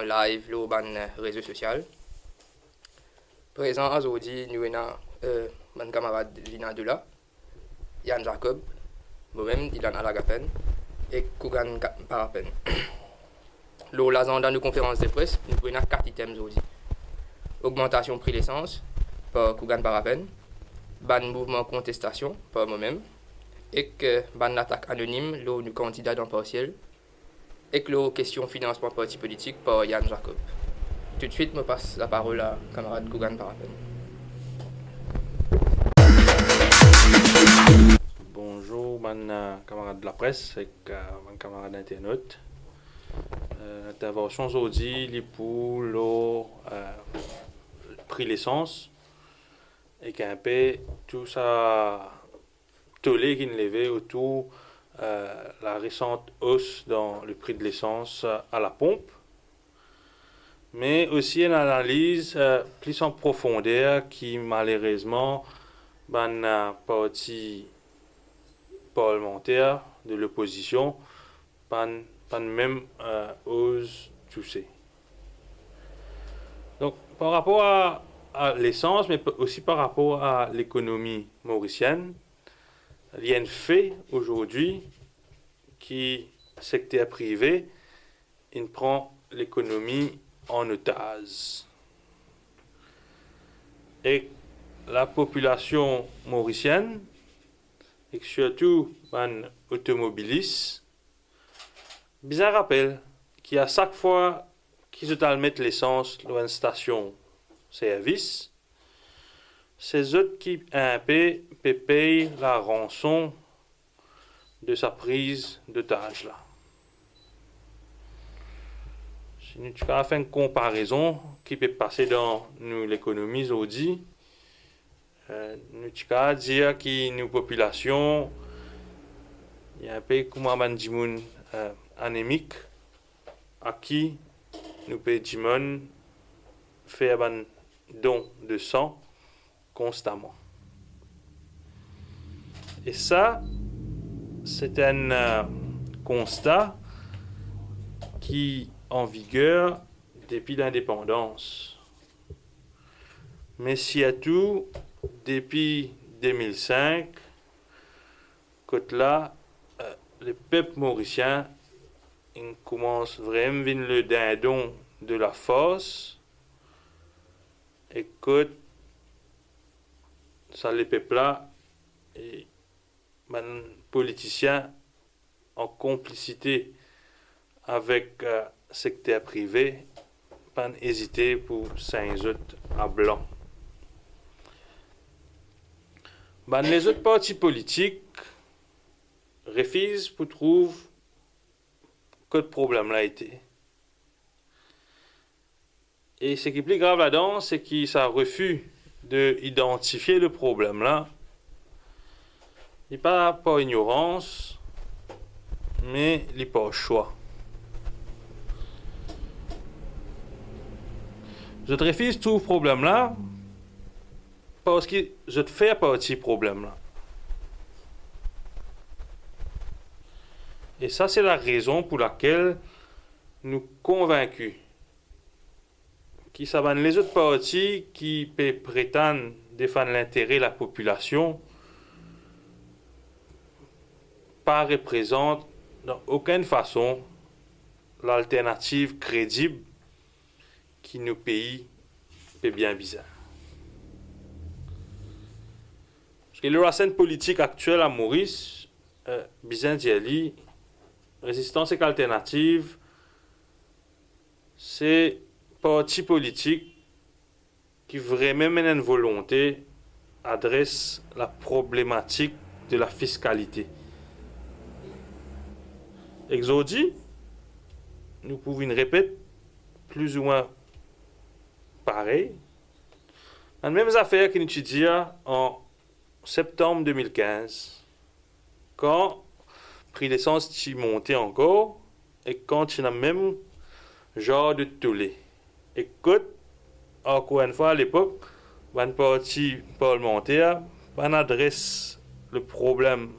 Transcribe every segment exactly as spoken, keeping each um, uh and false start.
live lor bann rezo sosial. Prezan azordi nou ena, eh, bann kamarad Lina Doula, Yann Jacob, momem, Ilan Alagapen ek Kougan Ka-, Parapen. Lor lazanda nou konferans de pres, nou pou ena kat item zordi. Ogmantasion pri lesans par Kougan Parapen, bann mouvman kontestasion par momem, ek, eh, bann latak anonim lor nou kandida dan parsiel, ek lor kestion finansman parti politik par Yann Jacob. Toutswit, mo pas laparol a kamarad Kougan Parapen. Bonzour, bann, eh, kamarad lapres ek, eh, bann kamarad internot. Eh, lintervansion zordi, li pou lor, eh, pri lesans ek inpe tou sa tole ki'nn leve otour, eh, la resant os dan le pri de lesans a la ponp, me osi enn analiz, eh, plis an profonder ki malerezman bann, eh, parti parlimanter de lopozision pa'nn, pa'nn mem, eh, oz touse. Donk, par rapor a, a lesans, me pa-, osi par rapor a lekonomi morisienn, li enn fe azordi ki sekter prive inn pran lekonomi an otaz. Ek lapopilasion morisienn, ek sirtou bann otomobilis, bizin rapel ki a sak fwa ki zot al met lesans lor enn stasion servis, se zot ki inpe pe pey laranson de sa priz dotaz la. Si nou ti kapav fer enn konparezon ki pe pase dan nou lekonomi zordi, eh, nou ti kapav dir ki nou popilasion, li inpe kouma bann dimoun, eh, anemik, a ki nou pe dimann fer bann don de san konstaman. E sa, se enn, eh, konsta ki an viger depi lindepandans. Me sirtou depi de mil sink, kot la, eh, lepep morisien inn koumans vremem vinn le dindon de lafars, e kot sa lepep la, e bann politisien an konplisite avek, eh, sekter prive, pa'nn ezite pou sign zot a blan. Bann lezot parti politik refiz pou trouv kot problem la ete. E seki pli grav ladan, se ki sa refi de idantifie le problem la, li pa par ignorans, me li par swa. Zot refiz trouv problem la, parski zot fer parti problem la. E sa, se larezon pou lakel nou konvinki ki sa bann lezot parti ki pe pretann defann lintere lapopilasion pa reprezant dan okenn fason lalternativ kredib ki nou pei pe bien bizin. Parski lor lasenn politik aktiel a Moris, eh, bizin dir li, Rezistans ek Alternativ, se parti politik ki vremem ena enn volonte adres laproblematik de lafiskalite. Ek zordi, nou pou vinn repet plizoumwin parey, bann mem zafer ki nou ti dir an septanm de mil kinz, kan pri lesans ti monte ankor, e kan ti ena mem zar de tole. E kot, ankor enn fwa, alepok, bann parti parlimanter pa'nn adres le problem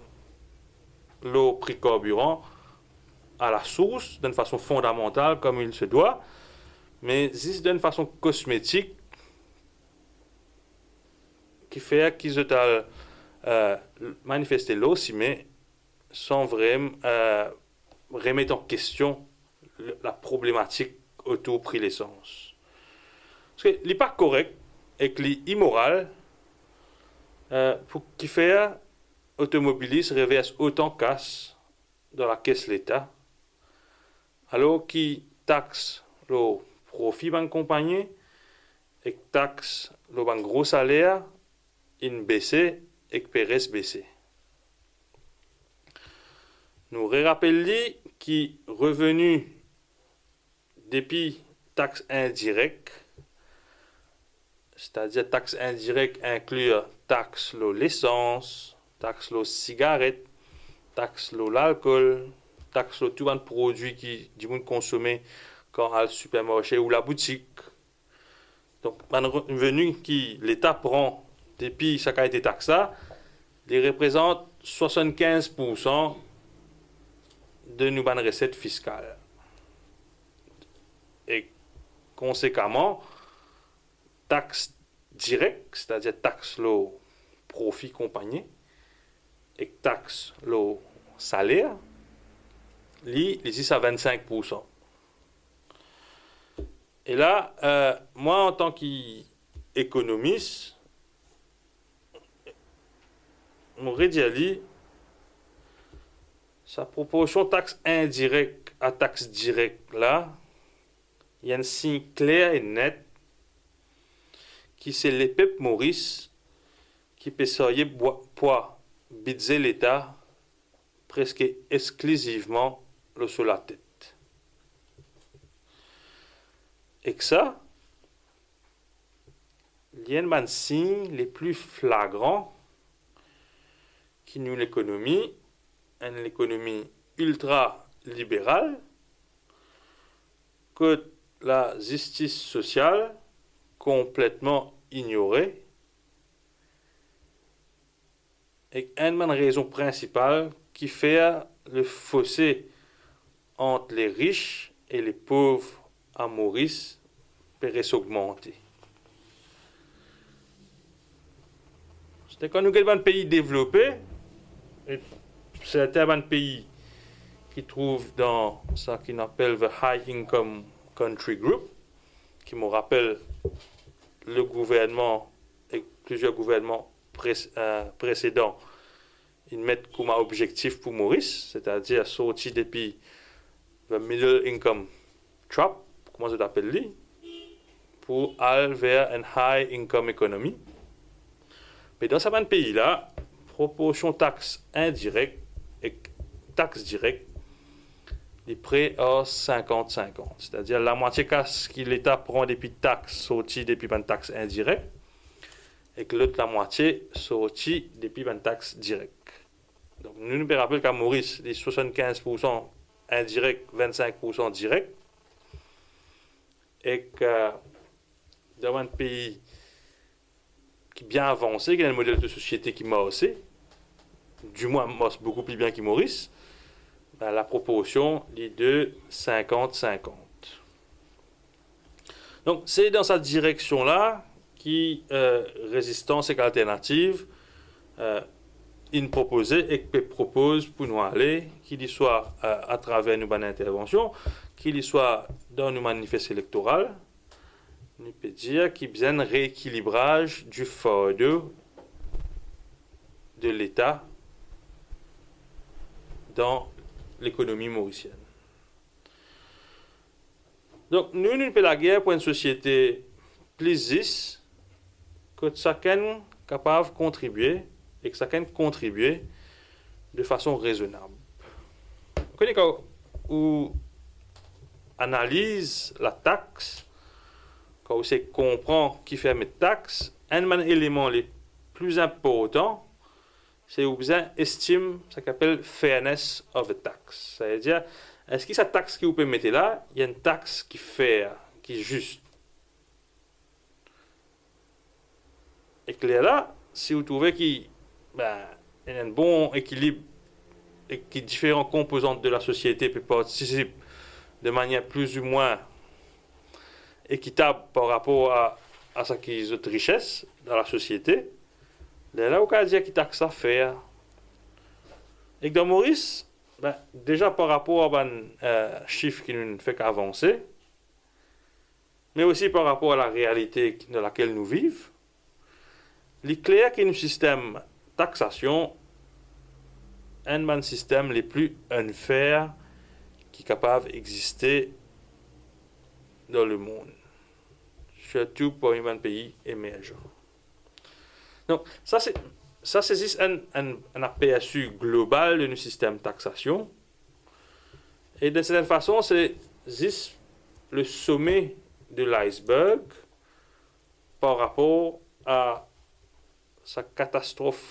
lor pri karbiran a la sours, dan enn fason fondamantal, comme il se doit, me zis dan enn fason kosmetik, ki fer ki zot al, eh, manifeste lor sime san vrem, eh, remet an kestion le, laproblematik otour pri lesans. Parski li pa korek ek li imoral, eh, pou ki fer otomobilis revers otan kas dan lakes Leta, alor ki tax lor profi bann konpagni ek tax lor bann gro saler inn bese ek pe res bese. Nou rerapel li ki reveni depi tax indirek, setadir tax indirek inkli tax lor lesans, tax lor sigaret, tax lor lalkol, tax lor tou bann prodwi ki dimoun konsome kan al sipermarse ou laboutik. Donk, bann reveni ki Leta pran depi sa kalite tax la, li reprezant swasann-kinz poursan de nou bann reset fiskal. E konsekaman, tax direk, setadir tax lor profi konpagni, ek tax lor saler, li, li zis a vinn-sink poursan. E la, eh, mwa, antan ki ekonomis, mo redir li, sa proporsion tax indirek a tax direk la, li enn sign kler e net ki se lepep Moris ki pe sarye bwa-, pwa bidze Leta preske exklizivman lor so latet. Ek sa, li enn bann sign lepli flagran ki nou lekonomi, enn lekonomi iltra liberal, kot lazistis sosial konpletman inyore, ek enn bann rezon prinsipal ki fer lefose ant leris e lepov a Moris pe res ogmante. Setadir kan nou get bann pei devlope, e sertin bann pei ki trouv dan sa ki nou apel the high income country group, ki mo rapel le gouvernman ek plizier gouvernman pres-, eh, presedan, inn met kouma obzektif pou Moris, setadir sorti depi the middle income trap, kouma zot apel li, pou al ver enn high income economy. Me dan sa bann pei la, proporsion tax indirek ek tax direk, li pre ar sinkant sinkant. Setadir lamwatie kas ki Leta pran depi tax sorti depi bann tax indirek, ek lot lamwatie sorti depi bann tax direk. Donk, nou, nou pe rapel ki a Moris, li swasann-kinz poursan indirek, vinn-sink poursan direk. Ek, eh, dan bann pei ki bien avanse, ki ena enn model de sosiete ki marse, dimwin mars boukou pli bien ki Moris, be, laproporsion, li de sinkant sinkant. Donk, se dan sa direksion la ki, eh, Rezistans ek Alternativ, eh, inn propoze ek pe propoz pou nou ale, ki li swa, eh, atraver nou bann intervansion, ki li swa dan nou manifes elektoral, nou pe dir ki bizin reekilibraz di fardo de Leta dan lekonomi morisienn. Donk, nou, nou pe lager pou enn sosiete pli zis, kot sakenn kapav kontribie, ek sakenn kontribie de fason rezonab. Ou kone, kan ou analiz latax, kan ou sey konpran kifer met tax, enn bann eleman lepli inportan, se ou bizin estim sa ki apel fairness of a tax. Savedir, eski sa tax ki ou pe mete la, li enn tax ki fair, ki zis? Ek lerla, si ou trouve ki, be, ena enn bon ekilib e ki diferan konpozant de lasosiete pe partisip de manier plizoumwin ekitab par rapor a, a seki zot rises dan lasosiete, lerla ou kav dir ki tax la fer. Ek dan Moris, be, deza par rapor a bann, eh, sif ki nou fek avanse, me osi par rapor a larealite dan lakel nou viv, li kler ki nou sistem taxasion enn bann sistem le pli unfair ki kapav existe dan lemond, sirtou parmi bann pei emerzan. Donk, sa se, sa se zis enn, enn, enn apersi global de nou sistem taxasion. E dan sertenn fason, se zis le some de l'iceberg par rapor a sa katastrof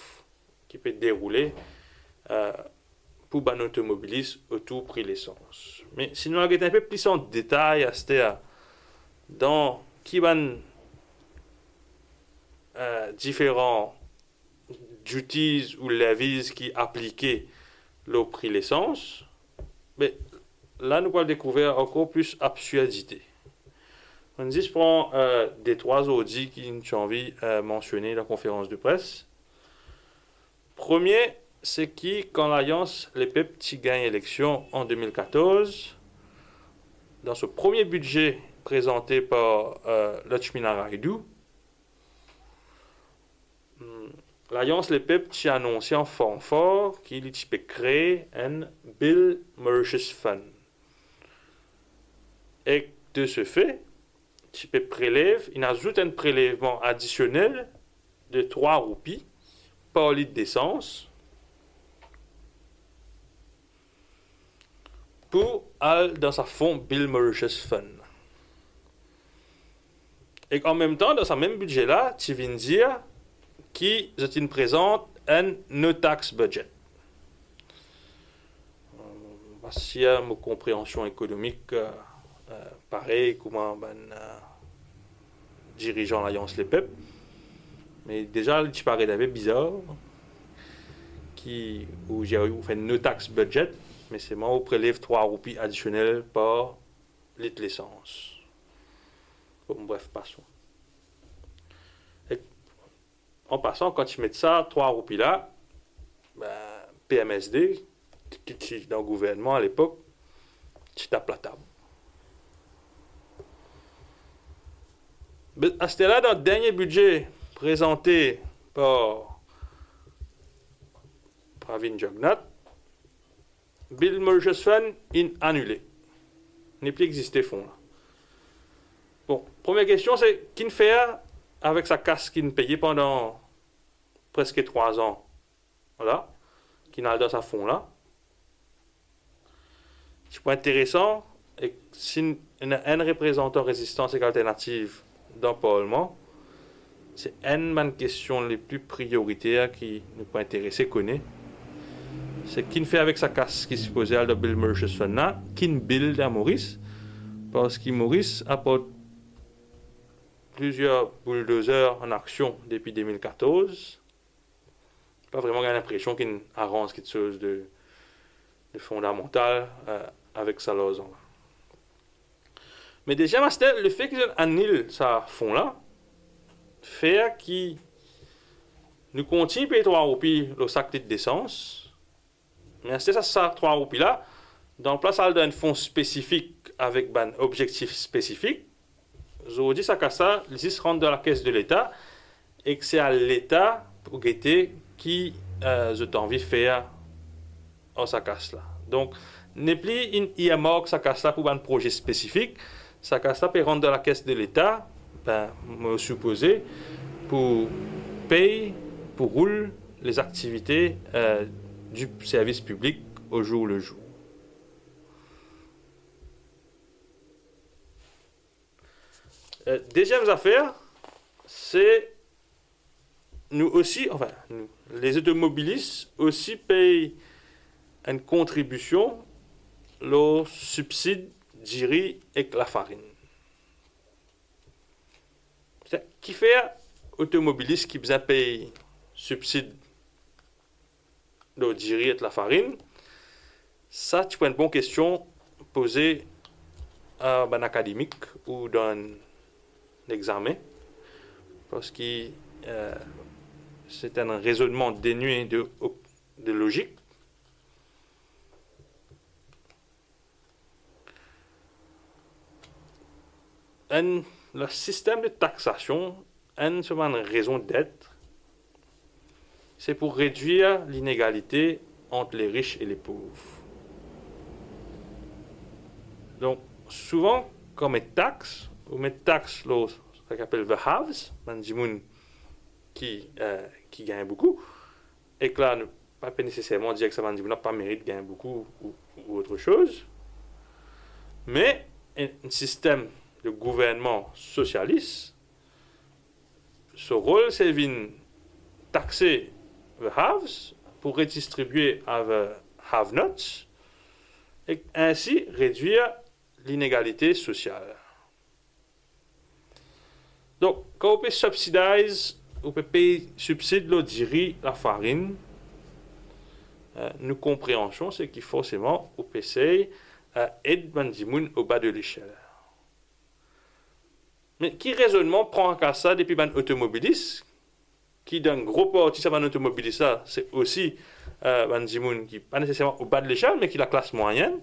ki pe deroule, eh, pou bann otomobilis otour pri lesans. Me si nou al get enn pe plis an detay aster dan ki bann, eh, diferan duties ou levies ki aplike lor pri lesans, be, la nou pou al dekouver ankor plis absirdite. Mo'nn zis pran, eh, de trwa zordi ki nou ti anvi, eh, mansione dan konferans de pres. Premie, se ki kan Lalians Lepep ti gagn eleksion an de mil katorz, dan so premie bidze prezante par, eh, Lakshmi Naidu, hmm, Lalians Lepep ti anonse an fanfar ki li ti pe kree enn Bill Mauritius Fund. Ek de se fe, ti pe prelev, inn azout enn prelevman adisionel de trwa roupi par lit lesans pou al dan sa fon Bill Mauritius Fund. Ek an mem tan, dan sa mem bidze la, ti vinn dir ki zot inn prezant enn no tax budget. Eh, pa sir mo konpreansion ekonomik, eh, eh, parey kouma bann, eh, dirizan Lalians Lepep. Me deza, li ti paret enn pe bizar ki ou, ou fer no tax budget, me selman ou prelev trwa roupi adisionel par lit lesans. Bon, bref, pason. Ek an pasan, kan ti met sa trwa roupi la, be, P M S D, ki, ki ti dan gouvernman alepok, ti tap latab. Be, aster la, dan dernie bidze prezante par Pravin Jugnauth, Bill Mauritius Fund inn anile. Nepli existe fon la. Bon, premie kestion se, ki'nn fer avek sa kas ki'nn peye pandan preske trwa an la, ki'nn al dan sa fon la? Ti pou interesan, e si ena enn reprezantan Rezistans ek Alternativ dan parlman, se enn bann kestion le pli prioriter ki nou pou interese kone, se ki'nn fer avek sa kas ki sipoze al dan Bill Mauritius Fund la, ki'nn build a Moris, parski Moris, apar plizier bulldozer an aksion depi de mil katorz, pa vreman gagn linpresion ki'nn aranz kiksoz de, de fondamantal, eh, avek sa larzan la. Me deziem aste, lefe ki zot anil sa fon la, fer ki nou kontign pey trwa roupi lor sak lit lesans, me aste sa, sa trwa roupi la, dan plas al dan enn fon spesifik avek bann obzektif spesifik, zordi sa kas la, li zis rant dan lakes de Leta, ek se a Leta pou gete ki, eh, zot anvi fer ar sa kas la. Donk, nepli inn earmark sa kas la pou bann proze spesifik, sa kas la pe rant dan lakes de Leta, be, mo sipoze, pou pey, pou roul lezaktivite, eh, di servis piblik o zour le zour. Eh, deziem zafer, se nou osi, anfin, nou, lezotomobilis osi pey enn kontribision lor sibsid diri ek lafarinn. Kifer otomobilis ki bizin pey sibsid lor diri ek lafarinn? Sa ti pou enn bon kestion poze a bann akademik ou dan lexamen, parski, eh, se enn rezonnman denwi de, de lozik. Enn, le sistem de taksasion, enn so bann rezon det, se pou redwir linegalite ant lerich e lepov. Donk, souvan, kan ou met tax, ou met tax lor sa ki apel the haves, bann dimoun ki, eh, ki gagn boukou, ek la, nou pa pe neseserman dir ki sa bann dimoun la pa merit gagn boukou ou, ou otre soz. Me enn, enn sistem de gouvernman sosialis, so rol se vinn takse the haves pou redistribie a the have-nots, e ensi redwir linegalite sosial. Donk, kan ou pe subsidize, ou pe pey sibsid lor diri, lafarinn, eh, nou konpreansion se ki forseman ou pe sey, eh, ed bann dimoun oba de lesel. Me ki rezonnman pran kas la depi bann otomobilis, ki dan gro parti sa bann otomobilis la, se osi, eh, bann dimoun ki pa neseserman oba de lesel, me ki laklas mwayenn,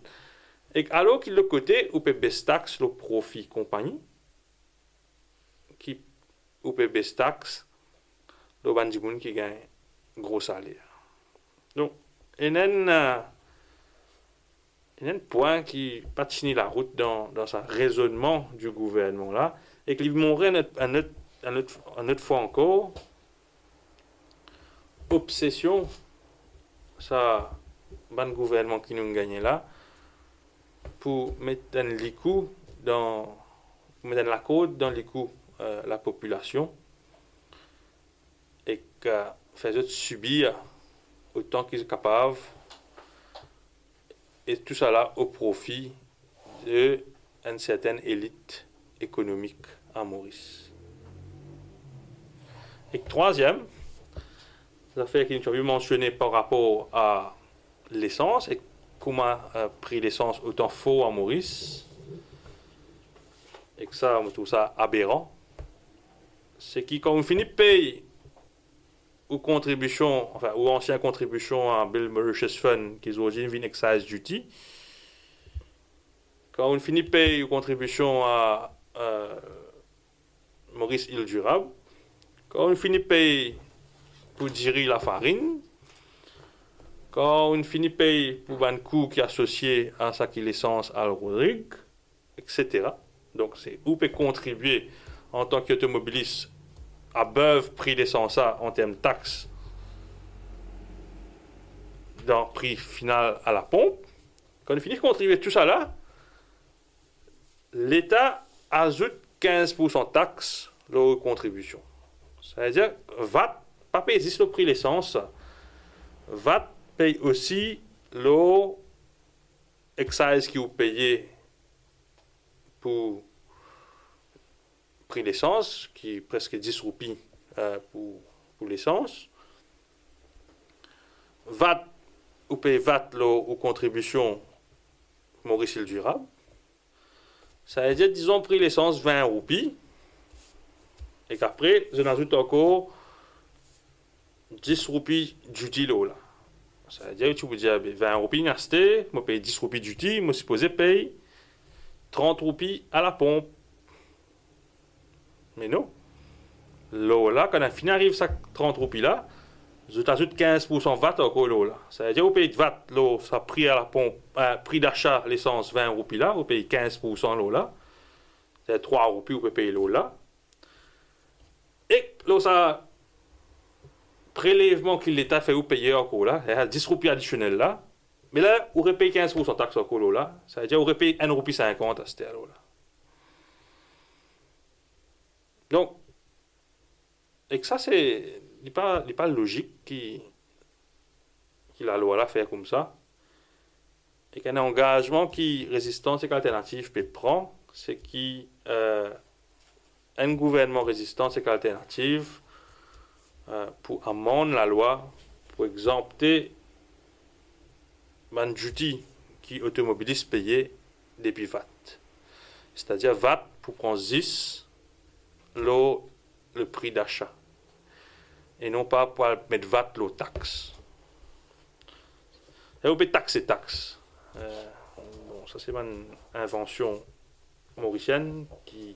ek alor ki lot kote, ou pe bes tax lor profi konpagni, ki ou pe bes tax lor bann dimoun ki gagn gro saler. Donk, ena enn, eh, ena enn pwin ki pa tini larout dan, dan sa rezonnman di gouvernman la, ek li montre enn lot, enn lot, enn lot, enn lot fwa ankor, obsesion sa bann gouvernman ki nou gagne la, pou met enn likou dan, pou met enn lakord dan likou, eh, lapopilasion, ek, eh, fer zot sibir otan ki zot kapav, e tousala o profi de enn sertenn elit ekonomik a Moris. Ek trwaziem zafer ki nou ti anvi mansione par rapor a lesans, e kouma, eh, pri lesans otan for a Moris, ek sa, mo trouv sa aberan, se ki kan ou fini pey ou kontribision, anfin, ou ansien kontribision a Bill Mauritius Fund, ki zordi vinn excise duty, kan ou fini pey ou kontribision a, eh, Maurice Îles Durables, kan ou fini pey pou diri, lafarinn, kan ou fini pey pou bann kou ki asosie a sa ki lesans al Rodrig, et cetera. Donk, se ou pe kontribie antan ki otomobilis a bev pri lesans sa an term tax dan pri final a laponp. Kan ou fini kontribie tousala, Leta azout kinz poursan tax lor kontribision. Savedir, vat pa pey zis lor pri lesans sa. Vat pey osi lor excise ki ou peye pou pri lesans, ki preske dis roupi, eh, pou, pou lesans. Vat, ou pey vat lor ou kontribision Maurice Îles Durables. Savedir, dizon, pri lesans vin roupi, ek apre, zot azout ankor dis roupi duty lor la. Savedir, ti pou dir, be, vin roupi inn aste, mo pey dis roupi duty, mo sipoze pey trant roupi a laponp. Me non. Lor la, kan inn fini ariv sa trant roupi la, zot azout kinz poursan vat ankor lor la. Savedir ou pey vat lor sa pri a laponp, eh, pri dasa lesans vin roupi la, ou pey kinz poursan lor la. Savedir trwa roupi ou pe pey lor la. Ek lor sa prelevman ki Leta fer ou peye ankor la, eh, dis roupi adisionel la, me la, ou repey kinz poursan tax ankor lor la, savedir ou repey enn roupi sinkant aster lor la. Donk, ek sa, se, li pa, li pa lozik ki, ki lalwa la fer koumsa. Ek enn angazman ki Rezistans ek Alternativ pe pran, se ki, eh, enn gouvernman Rezistans ek Alternativ, eh, pou amann lalwa, pou exanpte bann duty ki otomobilis peye depi vat. Setadir vat pou pran zis lor le prix d'achat e non pa pou al met vat lor tax. Sa ou pe takse tax. Eh, bon, sa se bann invansion morisienn ki,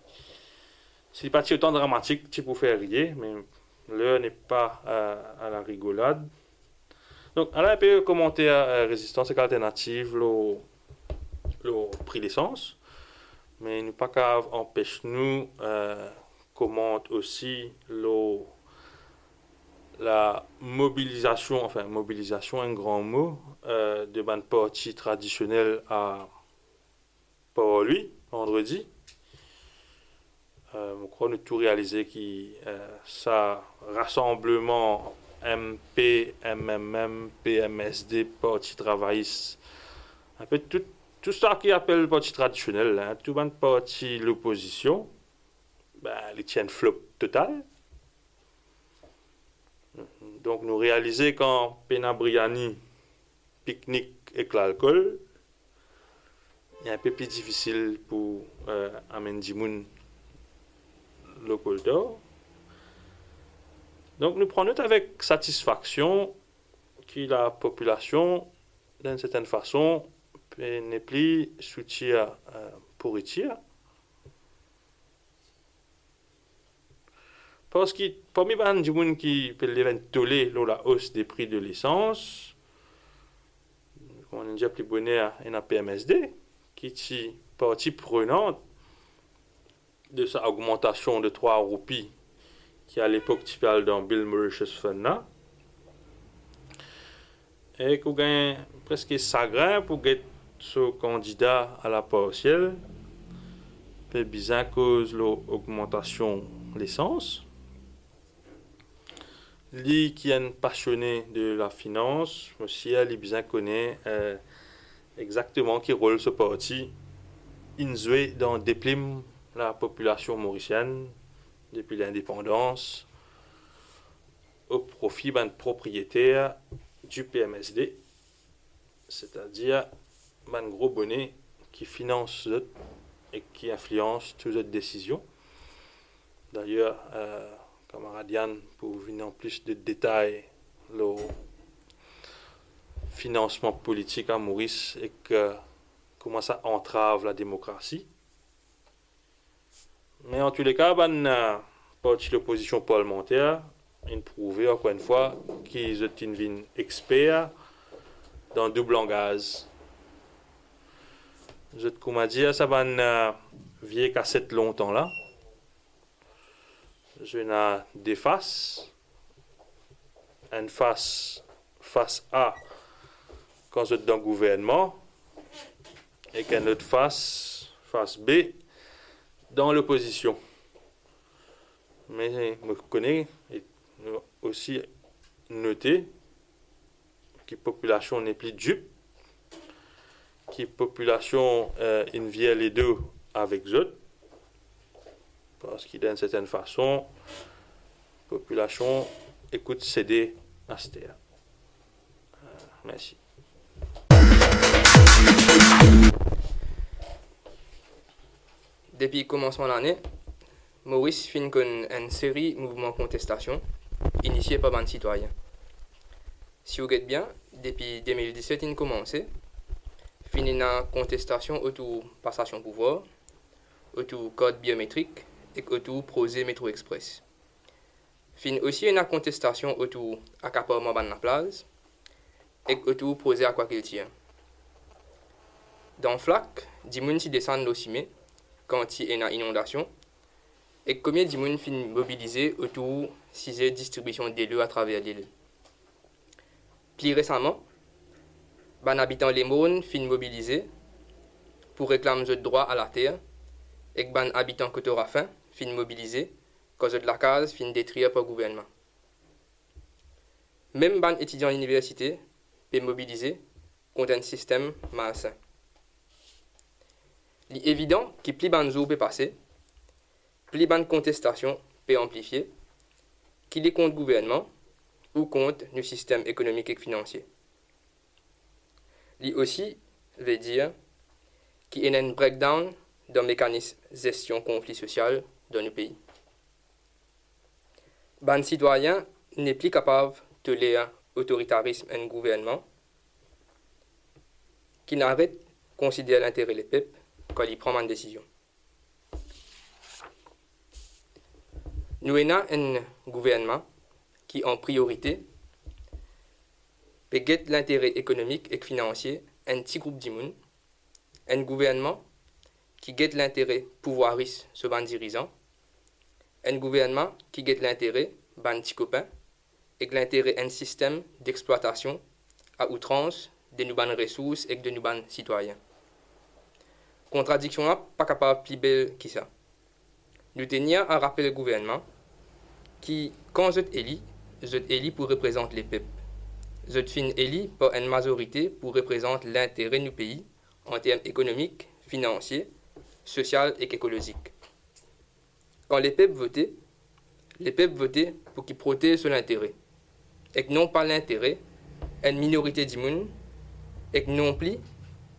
si li pa ti otan dramatik, ti pou fer riye, me l'heure n'est pas à, à la rigolade. Donk, ala enpe komanter, eh, Rezistans ek Alternativ lor, lor pri lesans, me nou pa kapav anpes nou, eh, komant osi lor la mobilizasion, anfin, mobilizasion, enn gran mo, eh, de bann parti tradisionel a Paul Louis, Vandredi. Eh, mo krwar nou tou realize ki, eh, sa rasanbleman M P, M M M, P M S D, Parti Travayis, enpe tou, tou sa ki apel parti tradisionel la, tou bann parti lopozision, be, li ti enn flop total. Donk, nou realize kan pena briani, piknik ek lalkol, li enpe pli difisil pou, eh, amenn dimoun lor koltor. Donk, nou pran not avek satisfaksion ki lapopilasion, dan enn sertenn fason, pe nepli soutir, eh, pouritir. Parski parmi bann dimoun ki pe lev enn tole lor laos de pri de lesans, kouma nou dir pli boner, ena P M S D, ki ti parti prenant de sa ogmantasion de trwa roupi ki alepok ti pe al dan Build Mauritius Fund la. Ek ou gagn preske sagrin pou get so kandida a la parsiel pe bizin koz lor ogmantasion lesans. Li ki enn pasione de lafinans, mo sir li bizin kone, eh, exakteman ki rol so parti inn zwe dan deplim lapopilasion morisienn depi lindepandans, o profi bann propriyeter di P M S D, setadir bann gro bone ki finans zot ek ki inflians tou zot desizion. Dayer, eh, kamarad Yann pou vinn an plis de detay lor finansman politik a Moris ek, eh, kouma sa antrav lademokrasi. Me antouleka, bann, eh, parti lopozision parlimanter inn prouve ankor enn fwa ki zot inn vinn exper dan doub langaz. Zot kouma dir sa bann, eh, vie kaset lontan la. Zot ena de fas. Enn fas, fas A, kan zot dan gouvernman, ek enn lot fas, fas B, dan lopozision. Me mo kone, e nou osi note, ki popilasion nepli dip, ki popilasion, eh, inn vir ledo avek zot, parski dan enn sertenn fason, popilasion ekout sede aster. Eh, mersi. Depi komansman lane, Moris finn konn enn seri mouvman kontestasion inisie par bann sitwayin. Si ou get bien, depi de mil diset inn koumanse, finn ena kontestasion otour pasasion pouvwar, otour kart biometrik ek otour proze Metro Express. Finn osi ena kontestasion otour akaparman bann laplaz ek otour proze akwakiltir. Dan Flak, dimoun ti desann lor sime kan ti ena inondasion, ek komie dimoun finn mobilize otour size distribision delo atraver lil. Pli resaman, bann abitan Lemorn finn mobilize pou reklam zot drwa a later, ek bann abitan Koto Rafin finn mobilize kan zot lakaz finn detrir par gouvernman. Mem bann etidian liniversite pe mobilize kont enn sistem malsin. Li evidan ki pli bann zour pe pase, pli bann kontestasion pe anplifie, ki li kont gouvernman ou kont nou sistem ekonomik ek finansie. Li osi ve dir ki ena enn breakdown dan mekanism zestion konfli sosial dan nou pei. Bann sitwayin nepli kapav toler otoritarism enn gouvernman ki'nn aret konsider lintere lepep kan li pran bann desizion. Nou ena enn gouvernman ki an priorite pe get lintere ekonomik ek finansie enn ti group dimoun, enn gouvernman ki get lintere pouvwaris so bann dirizan, enn gouvernman ki get lintere bann ti kopin ek lintere enn sistem dexplwatasion a outrans de nou bann resours ek de nou bann sitwayin. Kontradiksion la pa kapav pli bel ki sa. Nou tenir a rapel gouvernman ki kan zot eli, zot eli pou reprezant lepep. Zot finn eli par enn mazorite pou reprezant lintere nou pei an term ekonomik, finansie, sosial ek ekolozik. Kan lepep vote, lepep vote pou ki protez so lintere, ek non pa lintere enn minorite dimoun, ek nonpli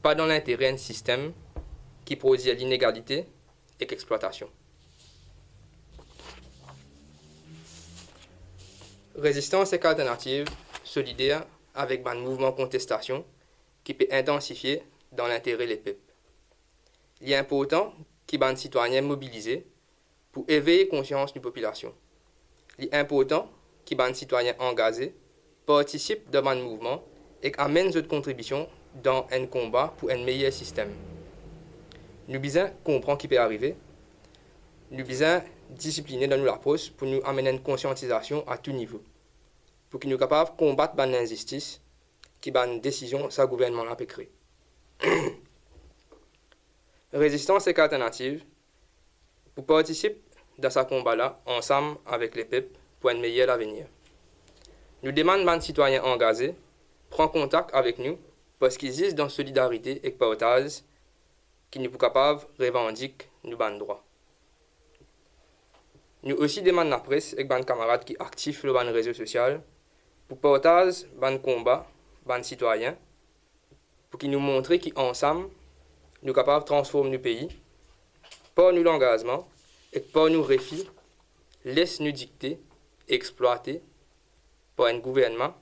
pa dan lintere enn sistem ki prodwir linegalite ek explwatasion. Rezistans ek Alternativ solider avek bann mouvman kontestasion ki pe intansifie dan lintere lepep. Li inportan ki bann sitwayin mobilize pou evey konsians nou popilasion. Li inportan ki bann sitwayin angaze partisip dan bann mouvman ek amenn zot kontribision dan enn konba pou enn meyer sistem. Nou bizin konpran ki pe arive, nou bizin disipline dan nou lapros pou nou amenn enn konsiantizasion a tou nivo, pou ki nou kapav konbat bann linzistis ki bann desizion sa gouvernman la pe kre. Rezistans ek Alternativ pou partisip dan sa konba la ansam avek lepep pou enn meyer lavenir. Nou demann bann sitwayin angaze pran kontak avek nou, parski zis dan solidarite ek partaz ki nou pou kapav revandik nou bann drwa. Nou osi demann lapres ek bann kamarad ki aktif lor bann rezo sosial pou partaz bann konba bann sitwayin, pou ki nou montre ki ansam nou kapav transform nou pei par nou langazman ek par nou refi les nou dikte, explwate par enn gouvernman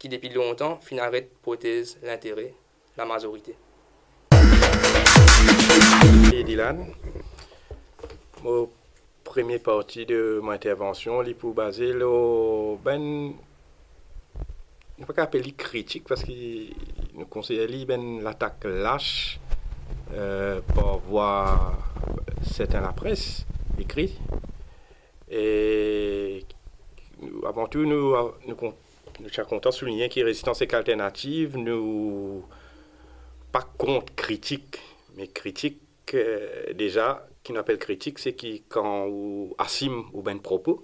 ki depi lontan finn aret protez lintere lamazorite. E Dylan, mo premie parti de mo intervansion, li pou baze lor bann, nou pa kapav apel li kritik, parski nou konsider li bann latak las, eh, par vwa sertin lapres ekri. E nou, avan tou, nou, nou kon-, nou ti a kontan souligne ki Rezistans ek Alternativ, nou pa kont kritik, me kritik, eh, deza, ki nou apel kritik, se ki kan ou asim ou bann propo,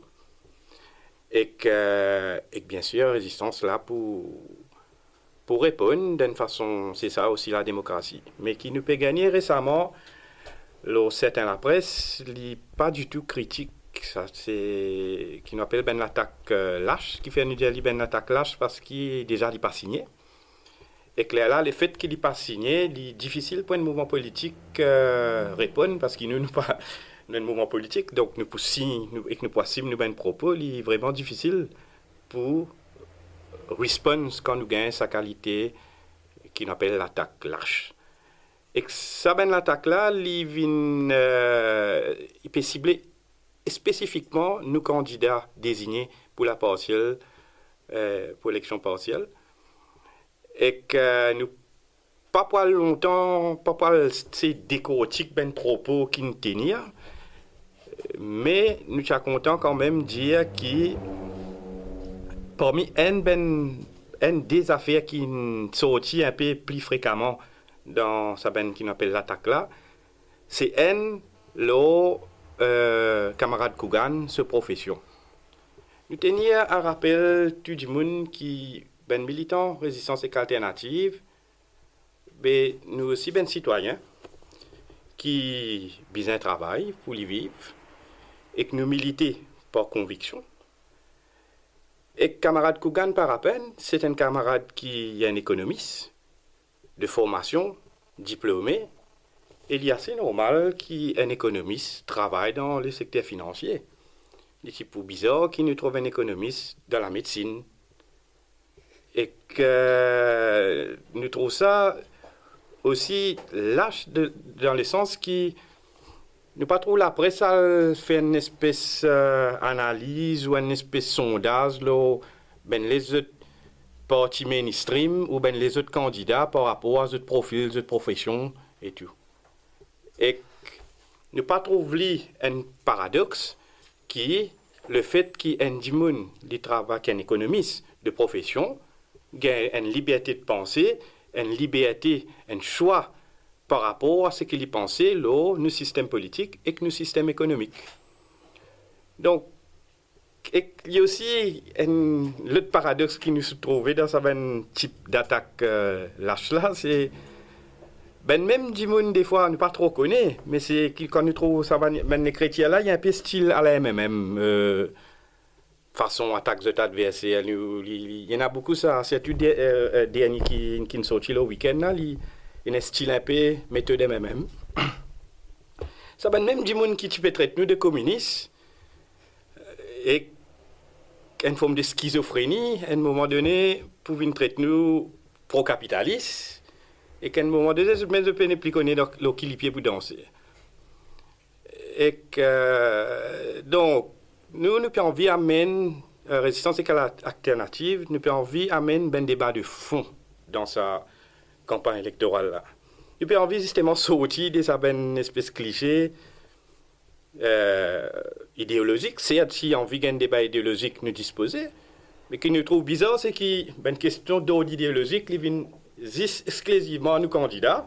ek, eh, ek biensir, rezistans la pou pou reponn dan enn fason, se sa osi lademokrasi. Me ki nou pe gagne resaman lor sertin lapres, li pa ditou kritik, sa se ki nou apel bann latak, eh, las, ki fer nou dir li bann latak las, parski deza li pa signe. Ek lerla, lefet ki li pa signe, li difisil pou enn mouvman politik, eh, reponn, parski nou, nou pa, nou enn mouvman politik, donk nou pou sign, nou, ek nou pou asim nou bann propo, li vreman difisil pou response kan nou gagn sa kalite ki nou apel latak las. Ek sa bann latak la, li vinn, eh, li pe sible spesifikman nou kandida dezigne pou laparsiel, eh, pou eleksion parsiel. Ek, eh, nou pa pou al lontan, pa pou al se dekortik bann propo ki'nn tenir, me nou ti a kontan kanmem dir ki parmi enn bann, enn de zafer ki'nn sorti enpe pli frekaman dan sa bann ki nou apel latak la, se enn lor, eh, kamarad Coogan so profesion. Nou tenir a rapel tou dimoun ki bann militan Rezistans ek Alternativ, be nou osi bann sitwayin ki bizin travay pou li viv, ek nou milite par konviksion. Ek kamarad Coogan, par lapenn, se enn kamarad ki enn ekonomis de formasion, diplome, e li ase normal ki enn ekonomis travay dan le sekter finansie. Li ti pou bizar ki nou trouv enn ekonomis dan lamedsin. Ek nou trouv sa osi las de, dan lesans ki nou pa trouv lapres al fer enn espes, eh, analiz ou enn espes sondaz lor bann lezot parti mainstream ou bann lezot kandida par rapor a zot profil, zot profesion e tou. Ek nou pa trouv li enn paradox ki lefet ki enn dimoun li travay, ki enn ekonomis de profesion, gagn enn liberte de panse, enn liberte, enn swa par rapor a seki li panse lor nou sistem politik ek nou sistem ekonomik. Donk, ek li osi enn lot paradox ki nou trouve dan sa bann tip datak, eh, las la, se bann mem dimoun defwa nou pa tro kone, me se ki kan nou trouv sa bann, bann lekritir la, li enpe stil ala M M M, eh, fason atak zot adverser, li, li, li, ena boukou sa, sirtou de, eh, eh, dernie ki, ki sorti lor wikenn la, li, li ena stil enpe metod M M M. Sa bann mem dimoun ki ti pe tret nou de kominis, ek enn form de skizofreni, enn moman done, pou vinn tret nou pro-kapitalis, ek enn moman done, zot mem zot pe nepli kone lor, lor ki lipie pou danse. Ek, eh, donk, nou, nou pe anvi amenn, eh, Rezistans Ekal Alternativ, nou pe anvi amenn bann deba de fon dan sa kanpagn elektoral la. Nou pe anvi zisteman sorti de sa bann espes klise, eh, ideolozik. Sert, si anvi gagn deba ideolozik, nou dispoze. Me ki nou trouv bizar, se ki bann kestion dord ideolozik, li vinn zis exklizivman nou kandida.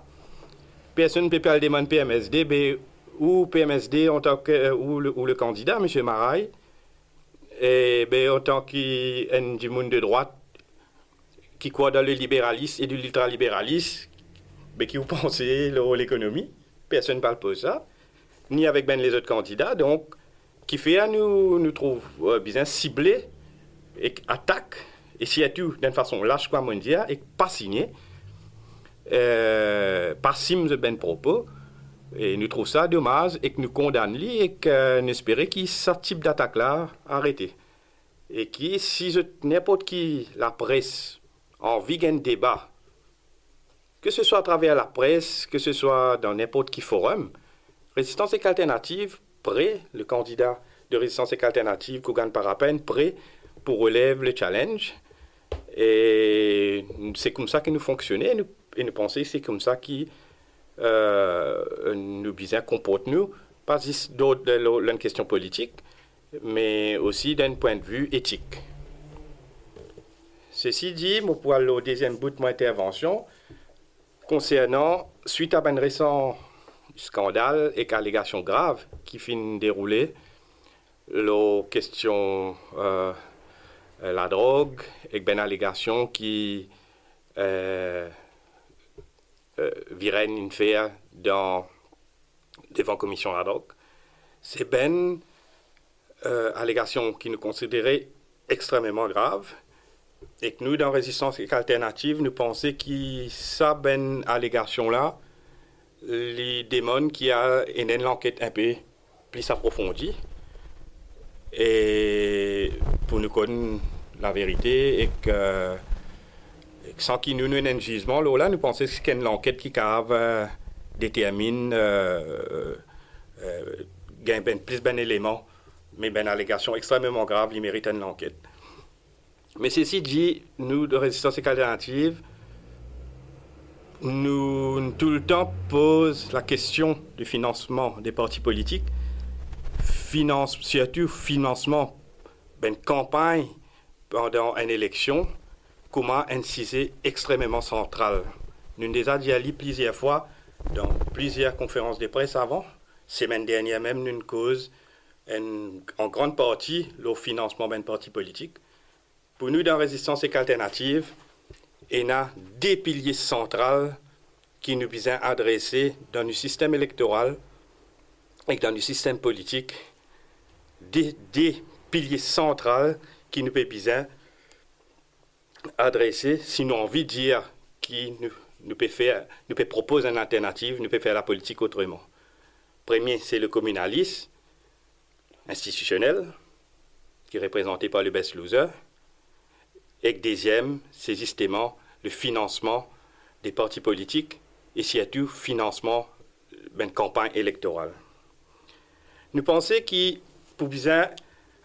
Personn pe, pe al demann P M S D, be, ou P M S D antan ke, ou le, ou le kandida, misie Maray, e, be, antan ki enn dimoun de drwat, ki krwar dan le liberalis e de liltraliberalis, be ki ou panse lor lekonomi, personn pa al poz sa, ni avek bann lezot kandida. Donk, kifer nou, nou trouv, eh, bizin sible ek atak, e sirtou dan enn fason las, kouma mo'nn dir, ek pa signe, eh, pa sim zot bann propo, e nou trouv sa domaz, ek nou kondann li, ek, eh, nou espere ki sa tip datak la arete. E ki si zot, ninport ki lapres anvi gagn deba, ke se swa atraver lapres, ke se swa dan ninport ki forum, Rezistans Ekal Alternativ pre, le kandida de Rezistans Ekal Alternativ, Kogan Parapenn, pre pou relev le challenge. E se koumsa ki nou fonksione, nou, e nou panse se koumsa ki, eh, nou bizin konport nou, pa zis dan, dan, dan enn kestion politik, me osi dan enn pwin de vi etik. Sesi di, mo pou al lor deziem bout mo intervansion, konsernan, swit a bann resan skandal ek alegasion grav ki finn deroule lor kestion, eh, ladrog, ek bann alegasion ki, eh, eh, Virenn inn fer dan, devan Komision Ad Hoc. Se bann, eh, alegasion ki nou konsidere extrememan grav, ek nou, dan Rezistans Ekal Alternativ, nou panse ki sa bann alegasion la, li demann ki a, ena enn lanket inpe plis aprofondi, e pou nou konn laverite, ek, eh, ek san ki nou, nou ena enn zizman lor la, nou panse ki enn lanket ki kapav, eh, determinn, eh, eh, gagn bann, plis bann eleman, me bann alegasion extrememan grav, li merit enn lanket. Me sesi di, nou, de Rezistans Ek Alternativ, nou, nou toultan poz lakestion de finansman de parti politik, finans-, sirtou finansman bann kanpagn pandan enn eleksion, kouma enn size extrememan santral. Nou'nn deza dir li plizier fwa dan plizier konferans de pres avan. Semenn dernier mem, nou'nn koz enn, an grann parti lor finansman bann parti politik. Pou nou, dan Rezistans Ek Alternativ, ena de pilie santral ki nou bizin adrese dan nou sistem elektoral ek dan nou sistem politik. De, de pilie santral ki nou pe bizin adrese si nou anvi dir ki nou, nou pe fer, nou pe propoz enn alternativ, nou pe fer lapolitik otreman. Premie, se le kominalis institisionel. ki reprezante par le best loser, ek deziem, se zisteman le finansman de parti politik e sirtou finansman bann kanpagn elektoral. Nou panse ki pou bizin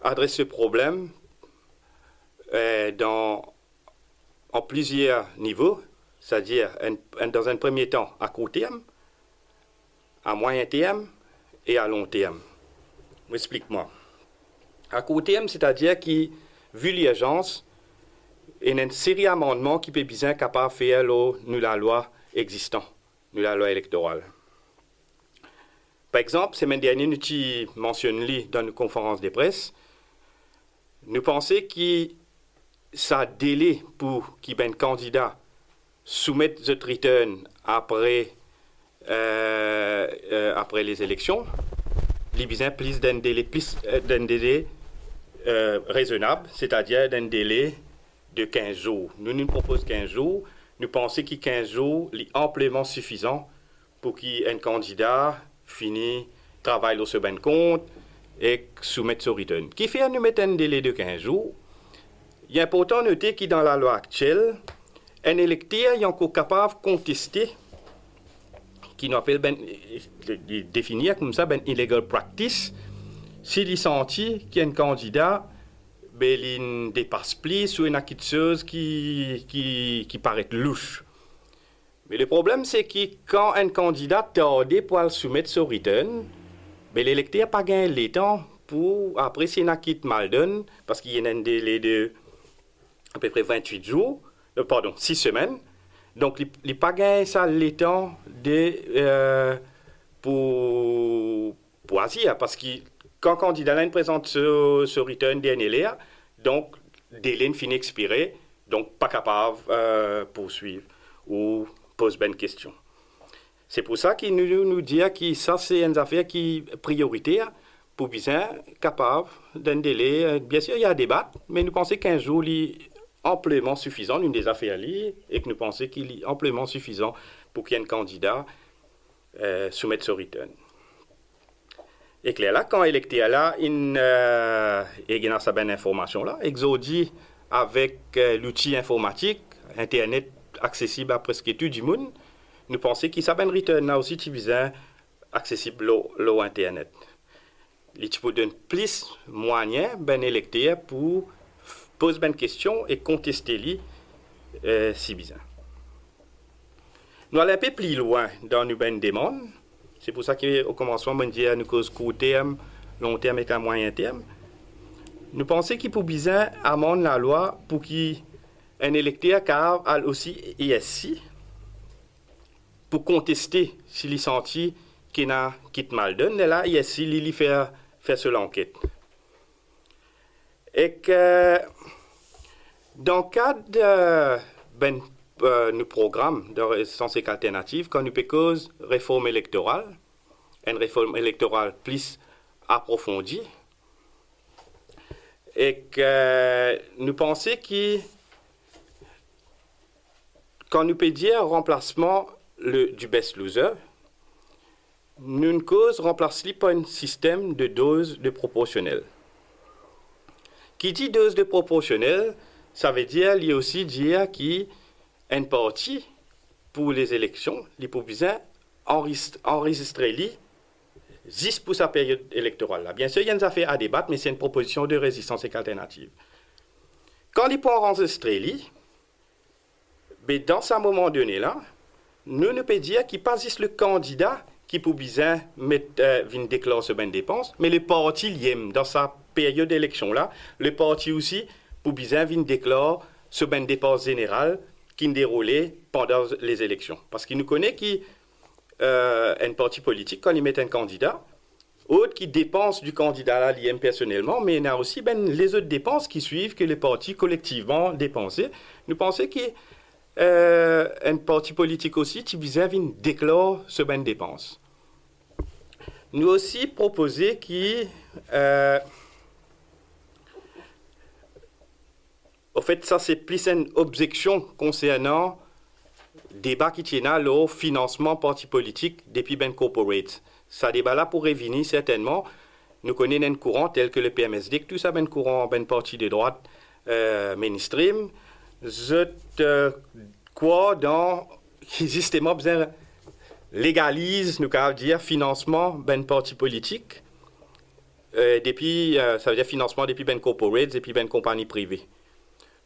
adres se problem, eh, dan, an plizier nivo, setadir enn, enn, dan enn premie tan a kour term, a mwayin term e a long term. Mo explik mwa. A kour term, setadir ki, vi lirzans, ena enn seri amannman ki pe bizin kapav fer lor nou lalwa existan, nou lalwa elektoral. Par exanp, semenn dernie nou ti mansionn li dan nou konferans de pres, nou panse ki sa dele pou ki bann kandida soumet zot return apre, eh, eh, apre lezileksion, li bizin plis dan enn dele, plis, eh, dan enn dele, eh, rezonab, setadir dan enn dele de kinz zour. Nou, nou propoz kinz zour, nou panse ki kinz zour, li anpleman sifizan pou ki enn kandida fini travay lor so bann kont ek soumet so return. Kifer nou met enn dele de kinz zour? Li inportan note ki dan lalwa aktiel, enn elekter li ankor kapav konteste, ki nou apel bann, li definir koumsa bann illegal practice, si li santi ki enn kandida, be, li depas plis ou ena kiksoz ki, ki, ki paret louch. Me le problem, se ki kan enn kandida tarde pou al soumet so return, be, lelekter pa gagn letan pou, apre, si ena ki mal donn, parski ena enn dele de apepre vintwit zour, eh, pardon, sis semenn. Donk, li, li pa gagn sa letan de, eh, pou, pou azir, parski kan kandida la inn prezant so, so return dernie ler, donk, dele inn fini expire, donk, pa kapav, eh, pourswiv ou poz bann kestion. Se pou sa ki nou, nou, nou dir ki sa se enn zafer ki prioriter pou bizin kapav dan enn dele, eh, biensir, ena deba, me nou panse kinz zour li anpleman sifizan, nou deza fer li, ek nou panse ki li anpleman sifizan pou ki enn kandida, eh, soumet so return. Ek lerla, kan elekter la inn, eh, ena sa bann informasion la, ek zordi avek, eh, louti informatik, internet aksesib a preske tou dimoun, nou panse ki sa bann return la osi ti bizin aksesib lor, lor internet. Li ti pou donn plis mwayin bann elekter pou f-, poz bann kestion e konteste li, eh, si bizin. Nou al inpe pli lwin dan nou bann demann. Se pou sa ki, o komansman, mo'nn dir nou koz kour term, long term ek a mwayin term. Nou panse ki pou bizin amann lalwa pou ki enn elekter kapav al osi E S C pou konteste si li santi ki ena kiksoz mal donn, lerla E S C li, li fer, fer so lanket. Ek, eh, dan kad, eh, bann, eh, nou program de Rezistans ek Alternativ, kan nou pe koz reform elektoral, enn reform elektoral plis aprofondi, ek, eh, nou panse ki kan nou pe dir ranplasman le, du best loser, nou'nn koz ranplas li par enn sistem de doz de proporsionel. Ki dir doz de proporsionel, savedir li osi dir ki enn parti pou lezileksion, li pou bizin anrist-, anrezistre li zis pou sa period elektoral la. Biensir, ena enn zafer a deba, me se enn propozision de Rezistans ek Alternativ. Kan li pou anrezistre li, be dan sa moman done la, nou, nou pe dir ki pa zis le kandida ki pou bizin met, eh, vinn deklar so bann depans, me le parti limem, dan sa period eleksion la, le parti osi pou bizin vinn deklar so bann depans zeneral ki'nn deroule pandan lezileksion. Parski nou kone ki, eh, enn parti politik, kan li met enn kandida, ot ki depans di kandida la limem personelman, me ena osi bann lezot depans ki swiv, ke le parti kolektivman depanse. Nou panse ki, eh, enn parti politik osi ti bizin vinn deklar so bann depans. Nou osi propoze ki, eh, Anfet, sa se plis enn obzeksion konsernan deba ki ti ena lor finansman parti politik depi bann corporates. Sa deba la pou revini sertennman, Nou kone enn kouran tel ke le P M S D, ek tou sa bann kouran, bann parti de drwat, eh, mainstream, zot, eh, krwar dan ki zisteman bizin legaliz, nou kapav dir, finansman bann parti politik, eh, depi, eh, savedir finansman depi bann corporates, depi bann konpagni prive.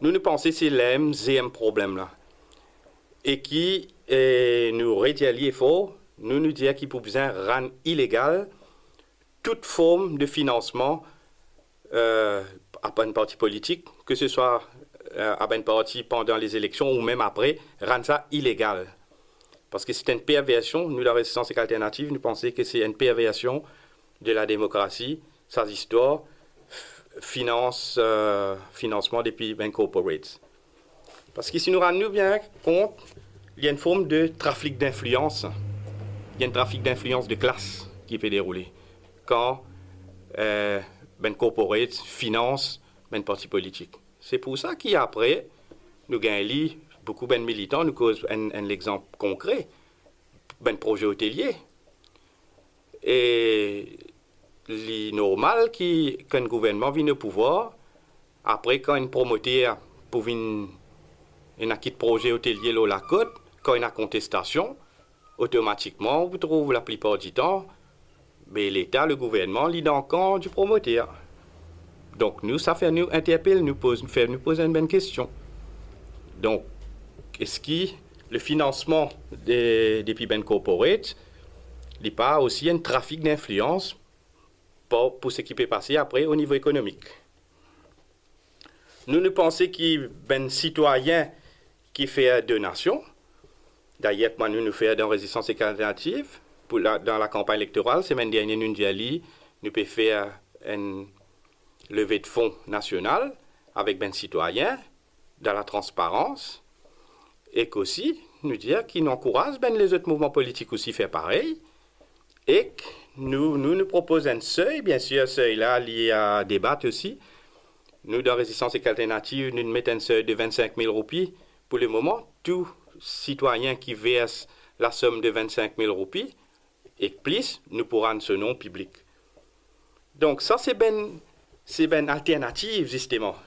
Nou, nou panse se lemem problem la. E ki, eh, nou redir li e for, nou, nou dir ki pou bizin rann ilegal tout form de finansman, eh, a bann parti politik, ke se swa, eh, a bann parti pandan lezileksion ou mem apre, rann sa ilegal. Parski se enn perversion, nou dan Rezistans ek Alternativ, nou panse ke se enn perversion de la demokrasi, sa zistwar, f-, finans, eh, finansman depi bann corporates. Parski si nou rann nou bien kont, li enn form de trafik dinflians. Li enn trafik dinflians de klas ki pe deroule kan, eh, bann corporates finans bann parti politik. Se pou sa ki apre, nou gagn li, boukou bann militan, nou koz enn, enn lexanp konkre, bann proze otelie. E li normal ki, kan enn gouvernman vinn o pouvwar, apre kan enn promoter pou vinn, ena kit proze otelie lor lakot, kan ena kontestasion, otomatikman, ou trouv laplipar ditan, be Leta, le gouvernman, li dan kan di promoter. Donk nou, sa fer nou interpel, nou poz, fer nou poz enn bann kestion. Donk, eski le finansman de, depi bann corporate, li pa osi enn trafik dinflians pou, pou seki pe pase apre o nivo ekonomik? Nou, nou panse ki bann sitwayin ki fer donasion, dayer, kouma nou, nou fer dan Rezistans ek Alternativ, pou la, dan lakanpagn elektoral, semenn dernie, nou dir li, nou pe fer enn leve de fon nasional avek bann sitwayin, dan latransparans, ek osi, nou dir ki nou ankouraz bann lezot mouvman politik osi fer parey, ek nou, nou, nou propoz enn sey, biensir, sey la, li a debat osi. Nou, dan Rezistans ek Alternativ, nou met enn sey de vinn-sink mil roupi. Pou lemoman, tou sitwayin ki vers lasom de vinn-sink mil roupi, ek plis, nou pou rann so non piblik. Donk, sa se bann, se bann alternativ, zisteman,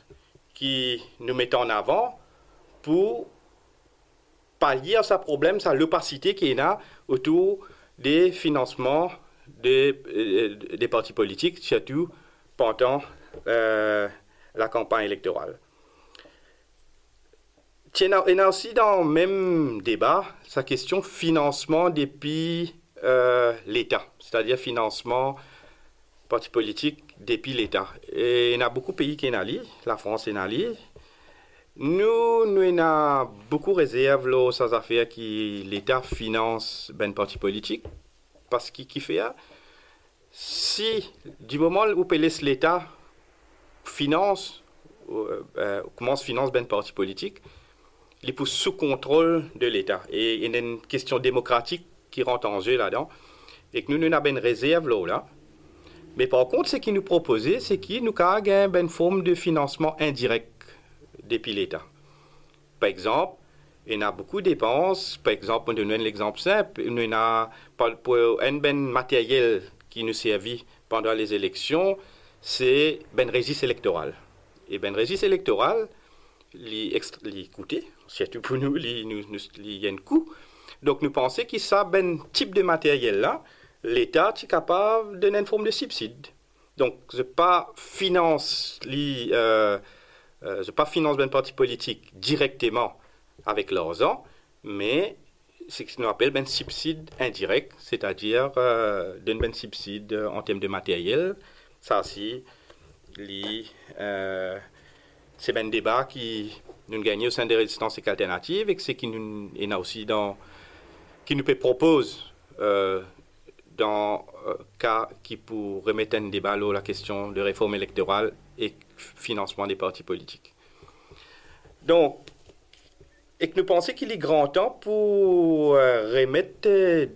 ki nou met an avan pou palie ar sa problem, sa lopasite ki ena otour de finansman de, eh, de parti politik, sirtou pandan, eh, lakanpagn elektoral. Ti ena, ena osi dan mem deba, sa kestion finansman depi, eh, Leta, setadir finansman parti politik depi Leta. E ena boukou pei ki ena li, Lafrans ena li. Nou, nou ena boukou rezerv lor sa zafer ki Leta finans bann parti politik, parski kifer, si, di moman ou pe les Leta finans, eh, koumans finans bann parti politik, li pou sou kontrol de Leta. E, e ena enn kestion demokratik ki rant an ze ladan. Ek nou, nou ena bann rezerv lor la. Me par kont, seki nou propoze, seki nou kapav gagn bann form de finansman indirek depi Leta. Par exanp, ena boukou depans. Par exanp, mo donn enn lexanp sinp. Nou ena, pa-, pou enn bann materyel ki nou servi pandan lezileksion, se bann rezis elektoral. E bann rezis elektoral, li ext-, li koute, sirtou pou nou, li, nou, nou, li enn kou. Donk, nou panse ki sa bann tip de materyel la, Leta ti kapav donn enn form de sibsid. Donk, zot pa finans li, eh, eh, zot pa finans bann parti politik direkteman avek larzan, me seki nou apel bann sibsid indirek, setadir, eh, donn bann sibsid, eh, an term de materyel. Sa si li, eh, se bann deba ki nou gagne o sein de Rezistans ek Alternativ, ek seki nou ena osi dan, ki nou pe propoz, eh, dan, eh, ka ki pou remet enn deba lor lakestion de reform elektoral ek finansman de parti politik. Donk, ek nou panse ki li gran tan pou, eh, remet, eh,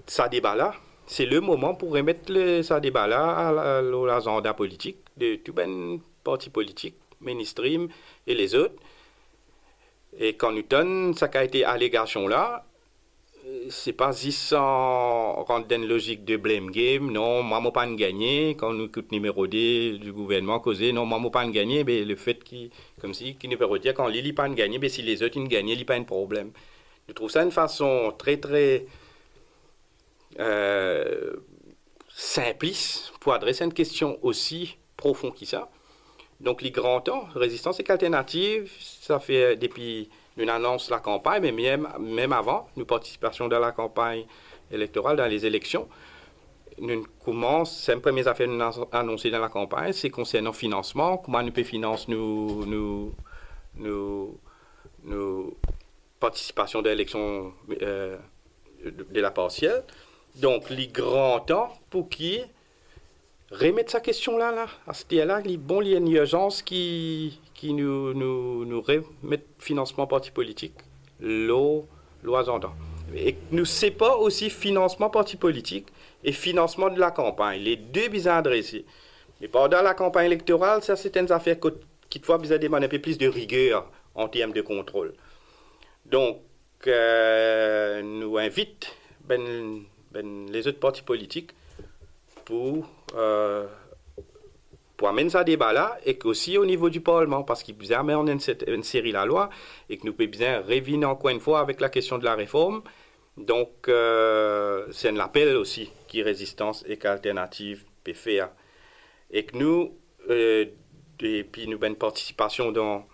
sa deba la. Se le moman pou remet le, sa deba la a la, lor lazanda politik de tou bann parti politik, mainstream e lezot. E kan nou tann sa kalite alegasion la, eh, se pa zis an rant dan enn lozik de blame game, non, mwa mo pa'nn gagne, kan nou ekout nimero de di gouvernman koze, non, mwa mo pa'nn gagne, be lefet ki, koumsi, ki nou pe redir, kan li, li pa'nn gagne, be si lezot inn gagne, li pa enn problem. Nou trouv sa enn fason tre, tre, euh, sinplis pou adres enn kestion osi profon ki sa. Donk, li gran tan, Rezistans ek Alternativ, sa fer depi nou anons lakanpagn, me mem, mem avan, nou partisipasion dan lakanpagn elektoral, dan lezeleksion, nou koumans, sa premie zafer nou anons-, anonse dan lakanpagn, se konsernan finansman, kouma nou pe finans nou, nou, nou, nou partisipasion dan eleksion, euh, de, de la parsiel. Donk, li gran tan pou ki remet sa kestion la, la, aster la, li bon, li enn irzans ki, ki nou, nou, nou remet finansman parti politik lor, lor azanda. E nou separ osi finansman parti politik e finansman de lakanpagn. Le de bizin adrese. Me pandan lakanpagn elektoral, sa se enn zafer kot, kitfwa bizin demann enn pe plis de riger an term de kontrol. Donk, euh, nou invit bann, bann lezot parti politik pou, euh, pou amenn sa deba la, ek osi o nivo di parlman, parski bizin amenn enn set-, enn seri lalwa, ek nou pe bizin revinn ankor enn fwa avek lakestion de lareform. Donk, euh, se enn lapel osi ki Rezistans ek Alternativ pe fer. Ek nou, euh, depi nou bann partisipasion dan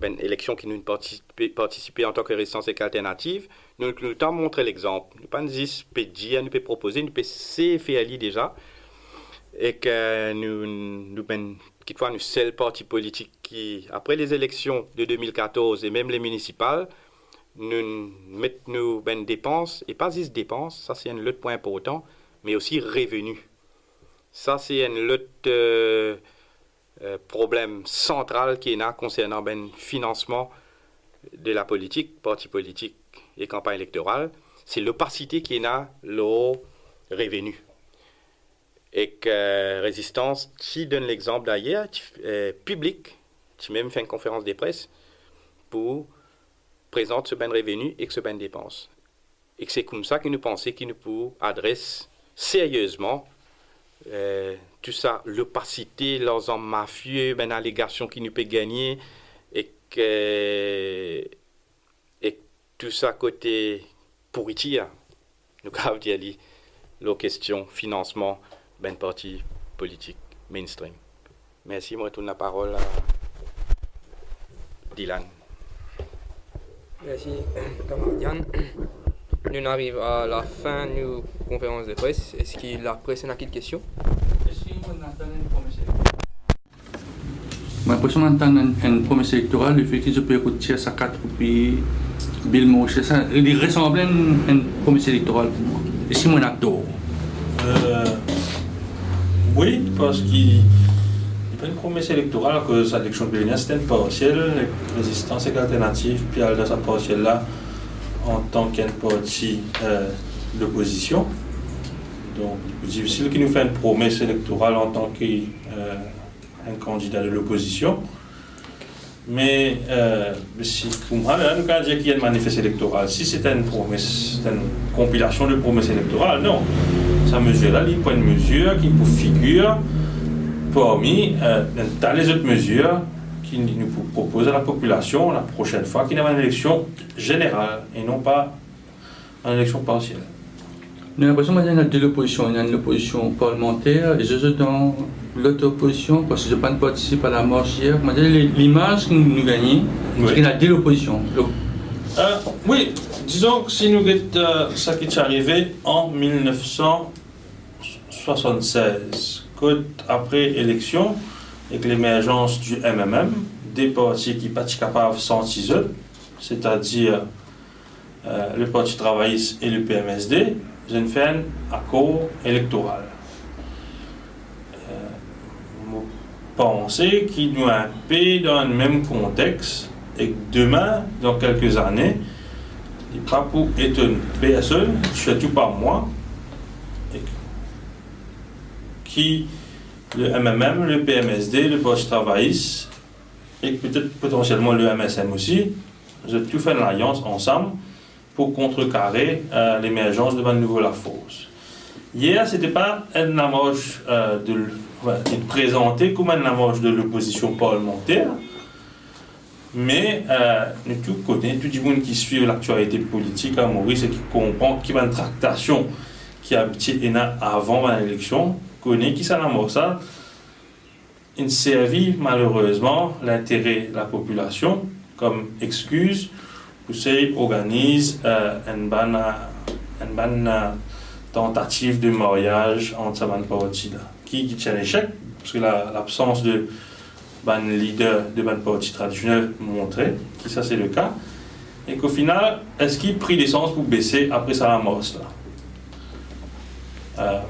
bann eleksion ki nou partisipe, partisipe antan ki Rezistans ek Alternativ, nou, nou toultan montre lexanp. Nou pa'nn zis pe dir, nou pe propoze, nou pe seye fer li deza. Ek nou, nou bann, kitfwa nou sel parti politik ki, apre lezeleksion de de mil katorz e mem le minisipal, nou met nou bann depans, e pa zis depans, sa se enn lot pwin inportan, me osi reveni. Sa se enn lot, euh, euh, problem santral ki ena konsernan bann finansman de lapolitik, parti politik e kanpagn elektoral, se lopasite ki ena lor reveni. Ek, euh, Rezistans ti donn lexanp dayer, ti, euh, piblik, ti mem fer enn konferans de pres pou prezant so bann reveni ek so bann depans. Ek se koumsa ki nou panse ki nou pou adres seriezman, euh, tou sa lopasite, larzan mafie, bann alegasion ki nou pe gagne, ek, euh, ek tou sa kote pouritir, nou kapav dir li, lor kestion finansman bann parti politik mainstream. Mersi, mo retourn laparol a Dylan. Mersi, kamarad Yann. Nou ariv a lafin nou konferans de pres. Eski lapres ena kit kestion? Eski nou ena tann enn promes elektoral? Mo linpresion mo tann enn, enn promes elektoral, lefet ki zot pe retir sa kat roupi Bill Murray, sa, li resanble enn, enn promes elektoral pou mwa. Eski mo ena tor? Euh, wi, parski li pa enn promes elektoral, akoz sa eleksion pe vini, se enn parsiel, Rezistans ek Alternativ pe al dan sa parsiel la antan ki enn parti, euh, lopozision. Donk, difisil ki nou fer enn promes elektoral antan ki, euh, enn kandida de lopozision. Me, euh, si pou mwa, la, nou kapav dir ki enn manifes elektoral. Si se enn promes, se enn konpilasion de promes elektoral, non. Sa mezir la, li pou enn mezir ki pou figir parmi, euh, enn ta lezot mezir ki nou pou propoz a lapopilasion laprosenn fwa ki ena enn eleksion zeneral e non pa enn eleksion parsiel. Nou linpresion, mo dir, ena de lopozision, ena enn lopozision parlimanter, e zot, zot dan lot lopozision, parski zot pa'nn partisip a lamars yer. Mo dir, li-, limaz ki nou gagne, wi, se ki ena de lopozision. Donk, euh, wi, dizon ki si nou get, euh, sa ki ti arive an mil nef san swasann-sez, kot apre eleksion, ek lemerzans di M M M, de parti ki pa ti kapav santi zot, setadir euh, le Parti Travayis e le P M S D, zot inn fer enn akor elektoral. Euh, mo panse ki nou inpe dan mem kontex, ek demin, dan kelke zane, li pa pou etonn personn, sirtou pa mwa, ek ki le M M M, le P M S D, le Parti Travayis, ek petet potansielman le M S M osi, zot tou fer enn lalians ansam pou kontrekare, eh, lemerzans de bann nouvo lafors. Yer, se ti pa enn lamars, eh, de, anfin, li prezante kouma enn lamars de lopozision parlmanter, me, eh, nou tou kone, tou dimoun ki swiv laktialite politik a Moris e ki konpran ki bann traktasion ki abitie ena avan bann eleksion, kone ki sa lamars la inn servi malerezman lintere lapopilasion kom exkiz pou sey organiz, eh, enn bann, enn bann, eh, tantativ de maryaz ant sa bann parti la, ki, ki ti enn esek, parski la, labsans de bann lider de bann parti tradisionel montre ki sa se le ka, e ki o final, eski pri lesans pou bese apre sa lamars la? Eh,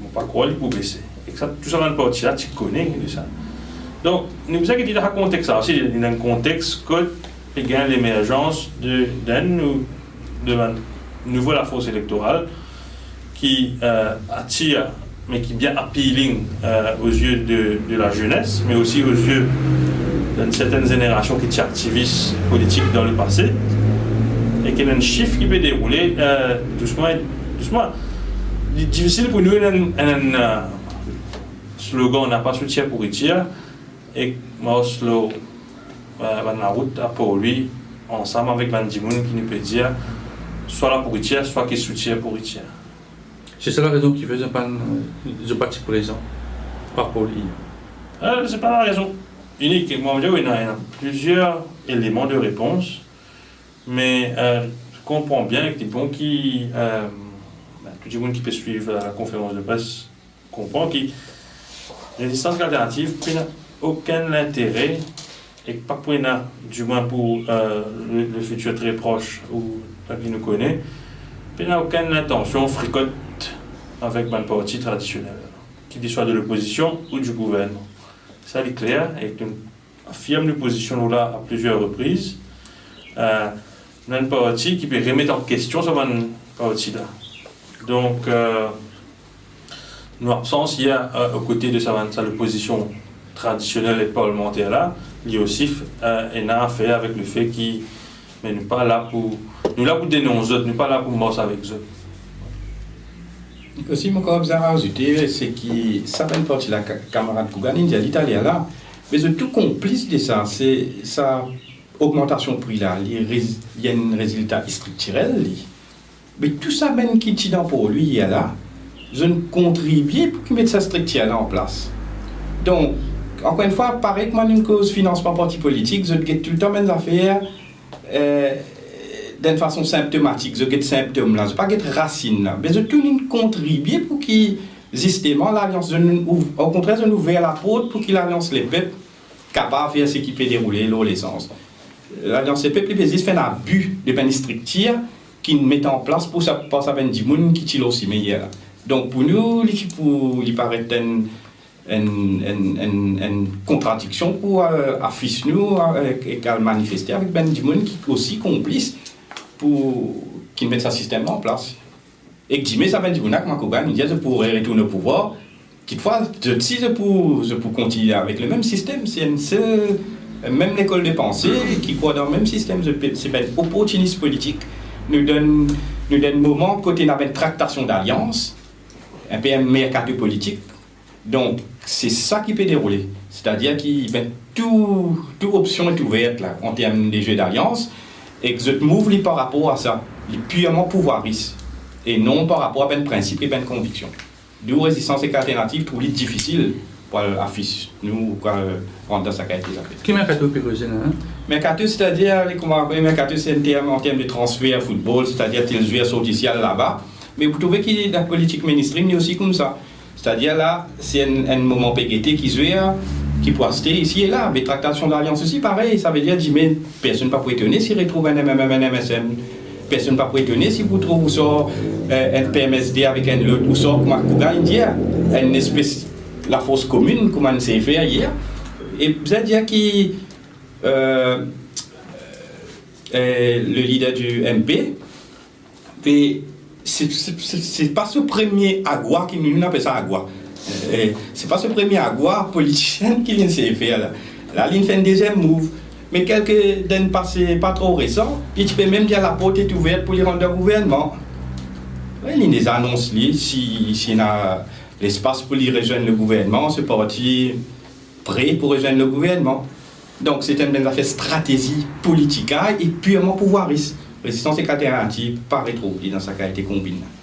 mo pa krwar li pou bese. E ki sa, tou sa bann parti la ti kone de sa. Donk, nou bizin get dan sa kontex la osi, dan enn kontex kot pe gagn lemerzans de, de nou, de bann nouvo lafors elektoral ki, eh, atir, me ki bien appealing, eh, aux yeux de, de la jeunesse, mais aussi aux yeux d'une certaine génération ki ti aktivis politik dan lepase, e ki ena enn sif ki pe deroule, eh, dousman, dousman. Li difisil pou nou, enn, enn, enn, eh, slogan, napa soutien pou ritir, e mars lor, eh, bann larout a Port-Louis, ansam avek bann dimoun ki nou pe dir, swa lapouritir, swa ki soutien pou ritir. Se sa larezon ki fer zot pa, zot pa ti prezan, pa pou li. Eh, se pa larezon inik. Mwa, mo dir, wi, ena, ena plizier eleman de repons, me, eh, konpran bien, e bon ki, eh, ben, tou dimoun ki pe swiv, eh, lakonferans de pres konpran ki Rezistans Alternativ pena okenn lintere, e pa pou ena, dimwin pou, eh, le, le fitir tre pros ou sa ki nou kone, pena okenn lintansion frikot avek bann parti tradisionel, ki li swa de lopozision ou di gouvernman. Sa li kler, e nou afirm nou pozision la a plizier repriz. Eh, nou enn parti ki pe remet an kestion sa bann parti la. Donk, eh, nou absans yer, eh, o kote de sa bann, sa lopozision tradisionel e parlmanter la, li osi, eh, ena afer avek lefe ki, me nou pa la pou, nou la pou denons zot, nou pa la pou mars avek zot. Osi, mo kapav bizin razoute, se ki sa bann parti la, ka-, kamarad Kougan inn dir li taler la, me zot tou konplis de sa, se sa ogmantasion pri la, li rez-, li enn rezilta striktirel, li. Me tou sa bann ki ti dan Port-Louis yer la, zot inn kontribie pou ki met sa striktir la an plas. Donk, ankor enn fwa, parey kouma nou koz finansman parti politik, zot get toultan bann zafer, eh, dan enn fason sinptomatik, zot get sinptom la, zot pa get rasinn la. Me zot tou inn kontribie pou ki, zisteman, Lalians, zot inn ouv-, okontrer, zot inn ouver laport pou ki Lalians Lepep kapav fer seki pe deroule lor lesans. Lalians Lepep, li pe zis fer enn abi de bann striktir ki met an plas pou sa, par sa bann dimoun ki ti lor sime yer la. Donk, pou nou, li, pou li paret enn, enn, enn, enn, enn kontradiksion pou al afis nou, eh, ek al manifeste avek bann dimoun ki osi konplis pou ki met sa sistem la an plas. Ek dime sa bann dimoun la, kouma Kougan inn dir, zot pou retourn o pouvwar, kitfwa, zot si zot pou, zot pou kontigne avek lemem sistem, se enn sel, mem lekol de panse ki krwar dan mem sistem, zot pe, se bann oportinis politik. Nou dan, nou dan enn moman kote ena bann traktasion dalians, enpe enn merkato politik. Donk, se sa ki pe deroule. Setadir ki, ben, tou, tou opsion est ouverte la, an term de ze dalians, ek zot mouv li par rapor a sa, li pirman pouvwaris, e non par rapor a bann prinsip e bann konviksion. Dou Rezistans ek Alternativ trouv li difisil pou al afis nou, pou al rant dan sa kalite zafer. Ki merkato pe koze la, hein? Merkato, setadir, li, kouma, merkato, se enn term, an term de transfer foutbol, setadir tel zwer sorti isi, al laba. Me pou trouve ki dan politik mainstream, li osi koumsa. Setadir la, se enn, enn moman pe gete ki zwer, ki pou aste isi e la. Me traktasion dalians osi, parey, savedir dime, personn pa pou etone si retrouv enn M M M, enn M S M. Personn pa pou etone si pou trouv ouswa, eh, enn P M S D avek enn lot, ouswa, kouma Kougan inn dir, enn espes lafors kominn, kouma inn sey fer yer. E bizin dir ki, eh, eh, le lider di M P, e se, se, se, se pa so premie agwa ki, nou, nou apel sa agwa. Eh, se pa so premie agwa politisien ki linn sey fer la. La, linn fer enn deziem mouv. Me kelke dan pase pa tro resan, li ti pe mem dir laport ete ouver pou li rant dan gouvernman. Wi, li deza anons li, si, si ena lespas pou li rezwenn le gouvernman, so parti pre pou rezwenn le gouvernman. Donk, se enn zafer stratezi politik e pirman pouvwaris. Rezistans Ekaterinati pa retrouv li dan sa ki ete konbinn la.